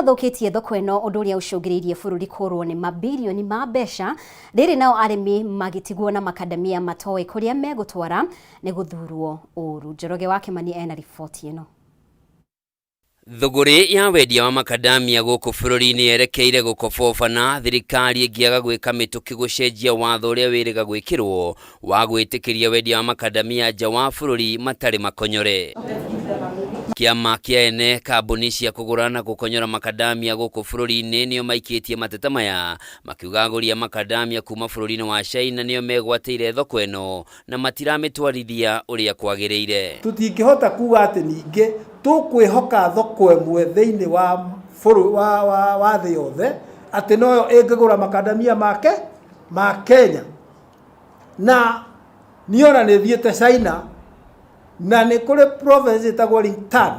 Mathũkĩtie thoko ĩno, ũndũ ũrĩa ũcũngĩrĩirie bũrũri kũrwo nĩ mabirioni ma mbeca. Rĩrĩ nao arĩmi magĩtigwo na makandamia matoĩ kũrĩa megũtwara nĩ gũthurwo ũru. Njoroge wa Kĩmani ena riboti ĩno. Thũgũrĩ ya wendia wa makadamia gũkũ bũrũri-inĩ yerekeire gũkobobana thirikari ĩngĩaga gwĩka mĩtũkĩ gũcenjia watho ũrĩa wĩrĩga gwĩkĩrwo wa gwĩtĩkĩria wendia wa makadamia nja wa bũrũri matarĩ makonyore. Kĩama kĩa ene kambuni cia kũgũra na gũkonyora makadamia gũkũ bũrũri-inĩ nĩo maikĩtie mateta maya, makiuga agũri a makadamia kuma bũrũri-inĩ wa China nĩo megwatĩire thoko ĩno na matiramĩtwarithia ũrĩa kwagĩrĩire. Tũtingĩhota kuga atĩ ningĩ tũkwĩhoka thoko ĩmwe thĩinĩ wa bũrũ wa thĩ yothe atĩ noyo ĩngĩgũra makandamia make ma Kenya. Na niĩ ona nĩ thiĩte China na nĩ kũrĩ province ĩtagwo Lingtan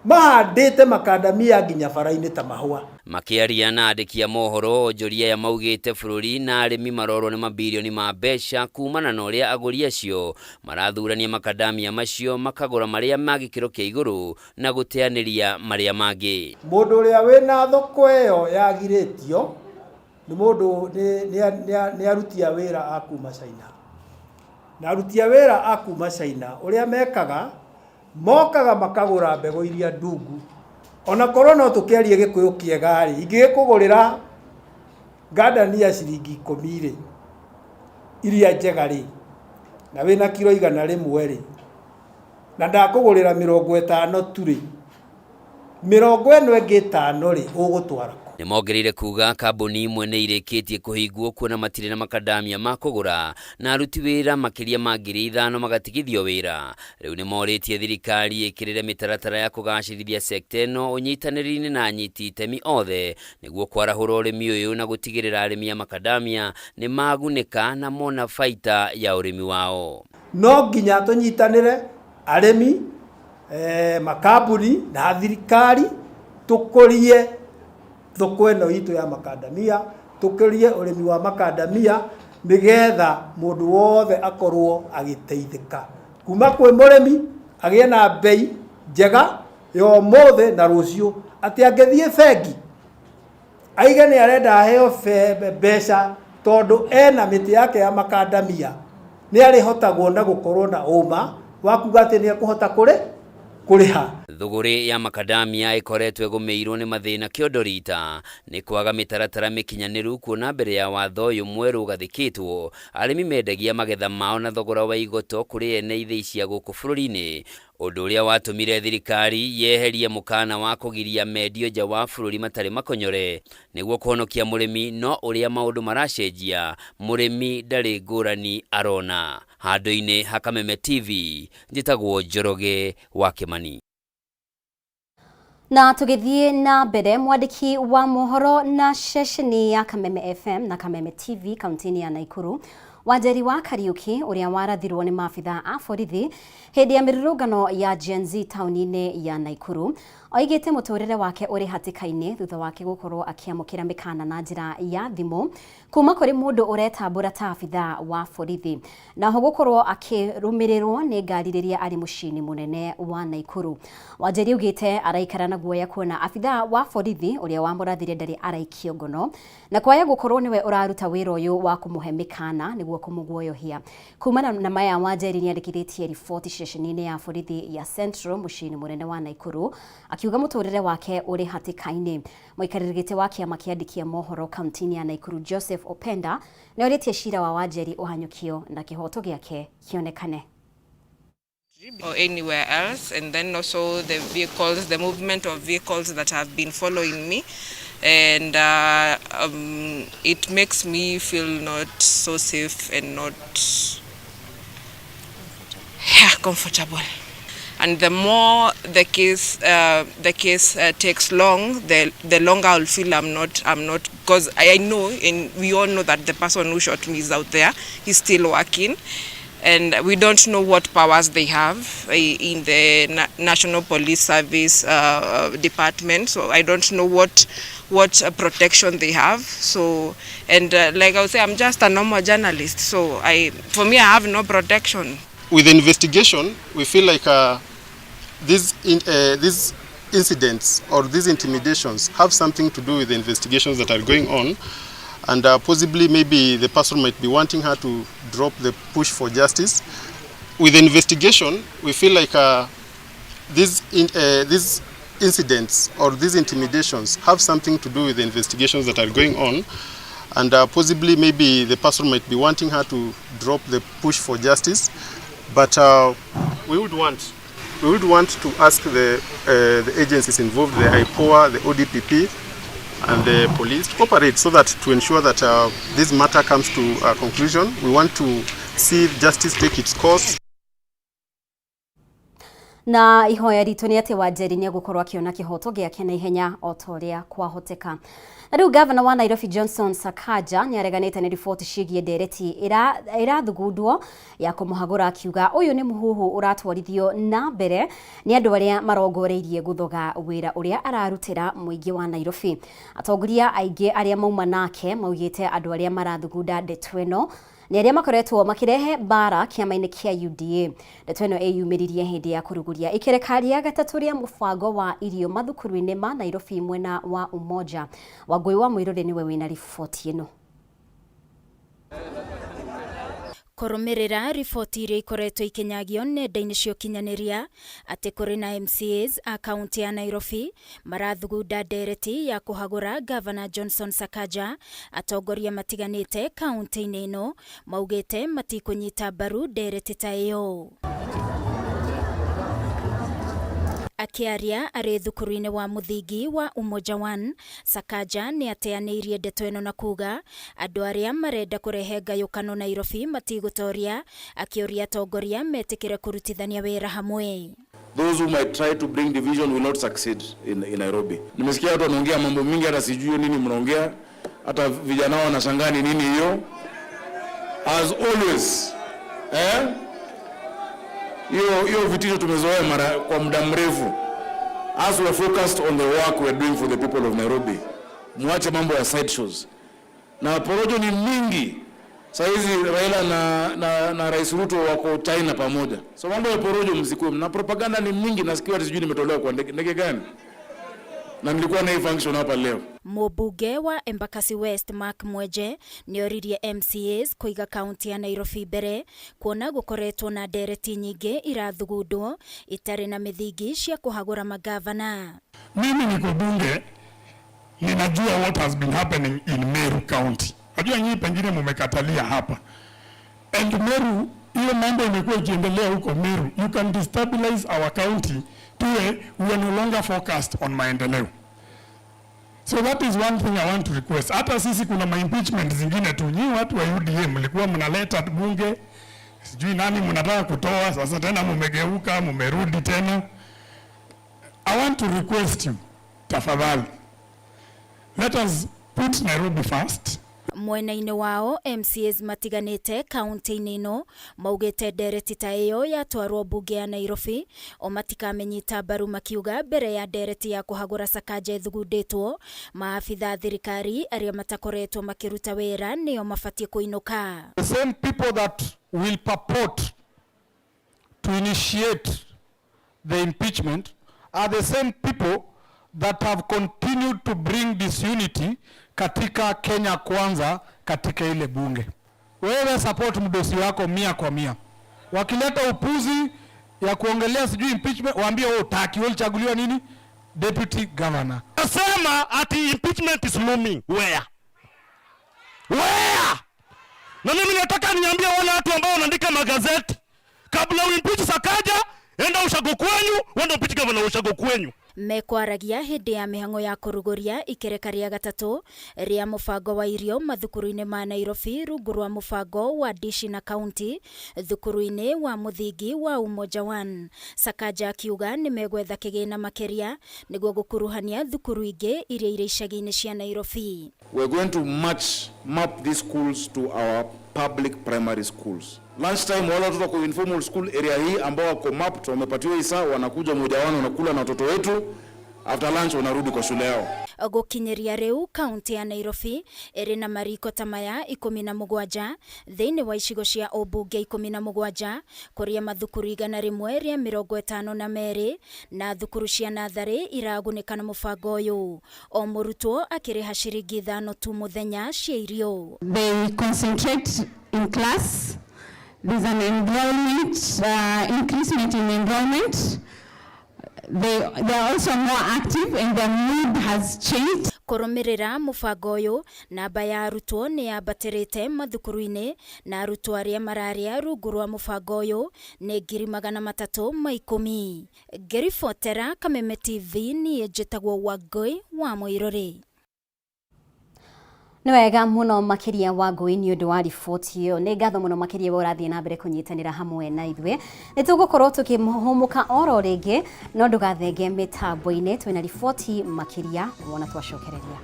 mahandĩte makandamia nginya bara-inĩ ta mahũa. Makĩaria na andĩki a mohoro, onjoria aya maugĩte bũrũri na arĩmi marorwo nĩ mabirioni ma mbeca kumana na ũrĩa agũri acio marathurania makandamia macio, makagũra marĩa ma gĩkĩro kĩa igũrũ na gũteanĩria marĩa mangĩ. Mũndũ ũrĩa wĩna thoko ĩyo yagirĩtio nĩ mũndũ nĩ aruti a wĩra a kuma China. Na aruti a wĩra a kuma China ũrĩa mekaga, mokaga makagũra mbegũ iria ndungu. Ona korwo no tũkĩarie Gĩkũyũ kĩega rĩ, ingĩgĩkũgũrĩra ngandania ciringi 10 rĩ, iria njega rĩ, na wĩna kiro 100 rĩ, na ndakũgũrĩra 50 tu rĩ, mĩrongo ĩno ĩngĩ 5 rĩ, ũgũtwara kũ? Nĩ mongereire kuga kambuni imwe nĩ irĩkĩtie kũhingwo kuona matirĩ na makandamia ma kũgũra, na aruti wĩra makĩria ma 5,000 magatigithio wĩra. Rĩu nĩ morĩtie thirikari ĩkĩrĩre mĩtaratara ya kũgacĩrithia sekta ĩno ũnyitanĩri-inĩ na anyiti itemi othe nĩguo kwarahũra ũrĩmi ũyũ na gũtigĩrĩra arĩmi a makandamia nĩ magunĩka na mona baita ya ũrĩmi wao. No nginya tũnyitanĩre arĩmi, makambuni na thirikari, tũkũrie thoko ĩno itũ ya makandamia, tũkũrie ũrĩmi wa makandamia nĩgetha mũndũ wothe akorwo agĩteithĩka kuma kwĩ mũrĩmi agĩe na bei njega ya ũmũthĩ na rũciũ, atĩ angĩthiĩ bengi aige nĩ arenda aheo mbeca tondũ ena mĩtĩ yake ya makandamia, nĩ arĩhotagwo na gũkorwo na ũma wa kuga atĩ nĩ ekũhota kũrĩha. Thũgũrĩ ya makandamia ĩkoretwo ĩgũmĩirwo nĩ mathĩna kĩondo rita nĩ kwaga mĩtaratara mĩkinyanĩru, kuona mbere ya watho ũyũ mwerũ ũgathĩkĩtwo arĩmi mendagia magetha mao na thogora wa igoto kũrĩ ene ithĩi cia gũkũ bũrũri-inĩ, ũndũ ũrĩa watũmire thirikari yeherie mũkana wa kũgiria mendio nja wa bũrũri matarĩ makonyore nĩguo kũhonokia mũrĩmi. No ũrĩa maũndũ maracenjia, mũrĩmi ndarĩ ngũrani arona. Handũ-inĩ ha Kameme TV, njĩtagwo Njoroge wa Kĩmani. Na tũgĩthiĩ na mbere, mwandĩki wa mohoro na ceceni ya Kameme FM na Kameme TV kaunti-inĩ ya Naikuru, Wanjeri wa Kariuki, ũrĩa warathirwo nĩ maabitha a borithi hĩndĩ ya mĩrũrũngano ya Gen Z taũni-inĩ ya Naikuru, oigĩte mũtũrĩre wake ũrĩ hatĩka-inĩ thutha wake gũkorwo akĩamũkĩra mĩkana na njĩra ya thimũ kuma kũrĩ mũndũ ũretambũra ta abithaa wa borithi, naho gũkorwo akĩrũmĩrĩrwo nĩ ngari rĩrĩa arĩ mũciĩ-inĩ mũnene wa Naikuru. Wanjeri augĩte araikara na guoya kuona abithaa wa borithi ũrĩa wamũrathire ndarĩ araikio ngono na kwaya gũkorwo nĩwe ũraruta wĩra ũyũ wa kũmũhe mĩkana nĩguo kũmũguoyohia. Kumana na maya, Wanjeri nĩandĩkithĩtie riboti ceceni-inĩ ya borithi ya Central mũciĩ-inĩ mũnene wa Naikuru, akiuga mũtũrĩre wake ũrĩ hatĩka-inĩ. Mũikarĩri gĩtĩ wa kĩama kĩa andĩki a mohoro kaunti-inĩ ya Naikuru, Joseph Openda, nĩ orĩtie cira wa Wanjeri ũhanyũkio na kĩhoto gĩake kĩonekane. Or anywhere else, and then also the vehicles, the movement of vehicles that have been following me, and it makes me feel not so safe and not, yeah, comfortable. And the more the case takes long, the longer I'll feel I'm not, because I know and we all know that the person who shot me is out there. He's still working, and we don't know what powers they have in the National Police Service department. So I don't know what protection they have. So, and like I would say, I'm just a normal journalist. So I for me, I have no protection. With the investigation, we feel like this incidents or these intimidations have something to do with the investigations that are going on, and possibly maybe the person might be wanting her to drop the push for justice. With the investigation, we feel like these incidents or these intimidations have something to do with the investigations that are going on, and possibly maybe the person might be wanting her to drop the push for justice. But we would want to ask the agencies involved, the IPOA, the ODPP, and the police to cooperate so that to ensure that this matter comes to a conclusion. We want to see justice take its course. Na ihoya ritũ nĩ atĩ Wanjeri nĩ egũkorwo akĩona kĩhoto gĩake na ihenya o ta ũrĩa kwahoteka. Na rĩu gavana wa Nairobi Johnson Sakaja nĩ areganĩte nĩ riboti ciĩgiĩ ndereti ĩrathugundwo ya kũmũhagũra, akiuga ũyũ nĩ mũhuhu ũratwarithio na mbere nĩ andũ arĩa marongoreirie gũthoga wĩra ũrĩa ararutĩra mũingĩ wa Nairobi. Atongoria aingĩ arĩa mauma nake maugĩte andũ arĩa marathugunda ndeto ĩno nĩ arĩa makoretwo makĩrehe mbara kĩama-inĩ kĩa UDA. Ndeto ĩno ĩyumĩririe hĩndĩ ya kũrugũria ikereka rĩa gatatũ rĩa mũbango wa irio mathukuru-inĩ ma Nairobi mwena wa Umoja. Wangũi wa Mũirũrĩ nĩwe wĩna riboti ĩno. Kũrũmĩrĩra riboti iria ikoretwo ikinyagio nenda-inĩ cia ũkinyanĩria atĩ kũrĩ na MCAs a kaunti ya Nairobi marathugunda ndereti ya kũhagũra Gavana Johnson Sakaja, atongoria matiganĩte kaunti-inĩ ĩno maugĩte matikũnyita mbaru ndereti ta ĩyo. Akĩaria arĩ thukuru-inĩ wa mũthingi wa Umoja One, Sakaja nĩ ateanĩirie ndeto ĩno na kuga andũ arĩa marenda kũrehe ngayũkano Nairobi matigũtoria, akĩũria atongoria metĩkĩre kũrutithania wĩra hamwe. Those who might try to bring division will not succeed in Nairobi. Nimesikia watu wanaongea mambo mingi, hata sijui nini mnaongea, hata vijana wao wanashangaa ni nini hiyo. As always, eh? Hiyo hiyo vitisho tumezoea mara kwa muda mrefu. As we are focused on the work we are doing for the people of Nairobi, muache mambo ya side shows na porojo ni mingi. Saa hizi Raila na Rais Ruto wako China pamoja, so mambo ya porojo msikuwe na propaganda ni mingi. Nasikia ati sijui nimetolewa kwa ndege, ndege gani? Na nilikuwa na hii function hapa leo. Mũmbunge wa Embakasi West Mark Mwenje nĩ oririe MCAs kũiga kaunti ya Nairobi mbere, kuona gũkoretwo na ndereti nyingĩ irathugundwo itarĩ na mĩthingi cia kũhagũra magavana. Mimi niko bunge, ninajua what has been happening in Meru County. Najua nyinyi pengine mumekatalia hapa. And Meru, hiyo mambo imekuwa ikiendelea huko Meru. You can destabilize our county tuwe we are no longer focused on maendeleo. So that is one thing I want to request. Hata sisi kuna ma impeachment zingine tu. Nyinyi watu wa UDA mlikuwa mnaleta bunge, sijui nani mnataka kutoa, sasa tena mumegeuka, mumerudi tena. I want to request you, tafadhali, let us put Nairobi first. Mwena-inĩ wao, MCAs matiganĩte kaunti-inĩ ĩno maugĩte ndereti ta ĩyo yatwarwo mbunge ya Nairobi o matikamĩnyita mbaru, makiuga mbere ya ndereti ya kũhagũra Sakaja ĩthugundĩtwo, maabitha thirikari arĩa matakoretwo makĩruta wĩra nĩo mabatiĩ kũinũka. The same people that will purport to initiate the impeachment are the same people that have continued to bring disunity katika Kenya Kwanza, katika ile bunge. Wewe support mdosi wako 100 kwa 100. Wakileta upuzi ya kuongelea sijui impeachment, waambie wewe utaki, wewe ulichaguliwa nini? Deputy governor. Nasema ati impeachment is looming. Where? Where? Na mimi nataka niambie wale watu ambao wanaandika magazeti, kabla uimpeach Sakaja, enda ushago kwenyu, wenda impeach governor ushago kwenyu. Mekwaragia hĩndĩ ya mĩhang'o ya kũrugũria ikereka rĩa gatatũ rĩa mũbango wa irio mathukuru-inĩ ma Nairobi rungu rwa mũbango wa Dishi na Kaunti thukuru-inĩ wa mũthingi wa Umoja One. Sakaja akiuga nĩ megwetha kĩgĩna makĩria nĩguo gũkuruhania thukuru ingĩ iria irĩ icagi-inĩ cia Nairobi. We're going to map these schools to our public primary schools. Lunchtime wale watoto wako informal school area hii ambao wako mapped wamepatiwa hii saa, wanakuja mmoja wao wanakula na watoto wetu, after lunch wanarudi kwa shule yao. Gũkinyĩria rĩu kaunti ya Nairobi ĩrĩ na mariko ta maya 17 thĩinĩ wa icigo cia ũmbunge 17 kũrĩa mathukuru 152 na thukuru cia natharĩ iragunĩka na mũbango ũyũ. O mũrutwo akĩrĩha ciringi 5 tu mũthenya cia irio. They concentrate in class. There's an enrollment, increasement in enrollment. They are also more active and their mood has changed. Kũrũmĩrĩra mũbango ũyũ, namba ya arutwo nĩ yambatĩrĩte mathukuru-inĩ na arutwo arĩa mararĩa rungu rwa mũbango ũyũ nĩ 310,000. Ngĩribotera Kameme TV niĩ njĩtagwo Wangũi wa Mũirũrĩ. Nĩ wega mũno makĩria Wangũi nĩ ũndũ wa riboti ĩyo. Nĩ ngatho mũno makĩria we ũrathiĩ na mbere kũnyitanĩra hamwe na ithuĩ. Nĩ tũgũkorwo tũkĩhũmũka oro rĩngĩ, no ndũgathenge mĩtambo-inĩ, twĩna riboti makĩria wona twacokereria.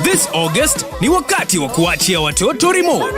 This August ni wakati wa kuachia watoto remote.